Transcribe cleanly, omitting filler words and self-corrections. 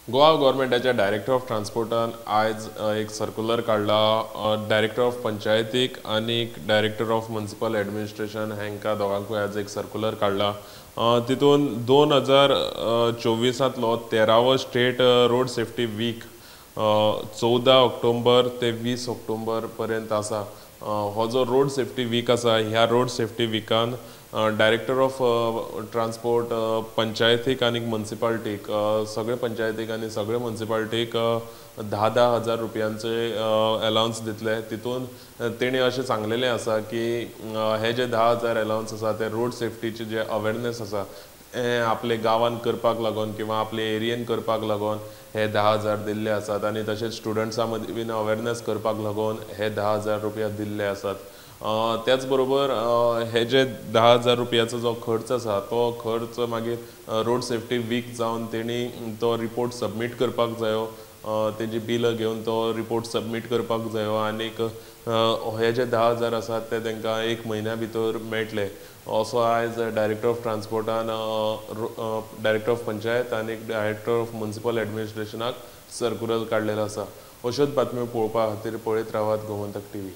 Goa गव्हर्मेंटाच्या director of ट्रान्सपोर्टान आयज एक circular काडला. डायरेक्टर ऑफ पंचायतीक आनी डायरेक्टर ऑफ म्युनिसिपल एडमिनिस्ट्रेशन हांकां दोगांकूय आयज एक सर्क्युलर काडला. तितून 2024तांतलो 13वो state road safety week 14 October ते 20 ऑक्टोबर पर्यंत आसा. हो जो रोड सेफ्टी वीक आसा, ह्या रोड सेफ्टी विकान डायरेक्टर ऑफ ट्रान्सपोर्ट पंचायतीक आनी म्युनिसिपालिटीक, सगळे पंचायतीक आनी सगळे म्युनिसिपालिटीक 10-10 हजार रुपयांचे अलावन्स दितले. तितून तेणी अशें सांगलेलें आसा की हे जे 10 हजार अलावन्स आसा ते रोड सेफ्टीचे जे अवेरनेस आसा हें आपले गांवान करपाक लागून किंवा आपले एरियेन करपाक लागून हे 10 हजार दिल्ले आसात आनी तशेंच स्टुडंट्सां मदीं बीन अवेरनेस करपाक लागून हे 10 हजार रुपया दिल्ले आसात. त्याच बरोबर हे जे 10 हजार रुपयाचो जो खर्च आसा तो खर्च मागीर रोड सेफ्टी वीक जावन तेणी तो रिपोर्ट सबमीट करपाक जायो, तेजी बिलां घेवन तो रिपोर्ट सबमीट करपाक जायो आनीक हे जे 10 हजार आसात ते तांकां एक म्हयन्या भितर मेळटले असो आयज डायरेक्टर ऑफ ट्रान्सपोर्टान डायरेक्टर ऑफ पंचायत आनी डायरेक्टर ऑफ म्युनिसिपल एडमिनिस्ट्रेशनाक सर्क्युलर काडलेलो आसा. अश्योच बातम्यो पळोवपा खातीर पळयत रावात गोमंतक टीव्ही.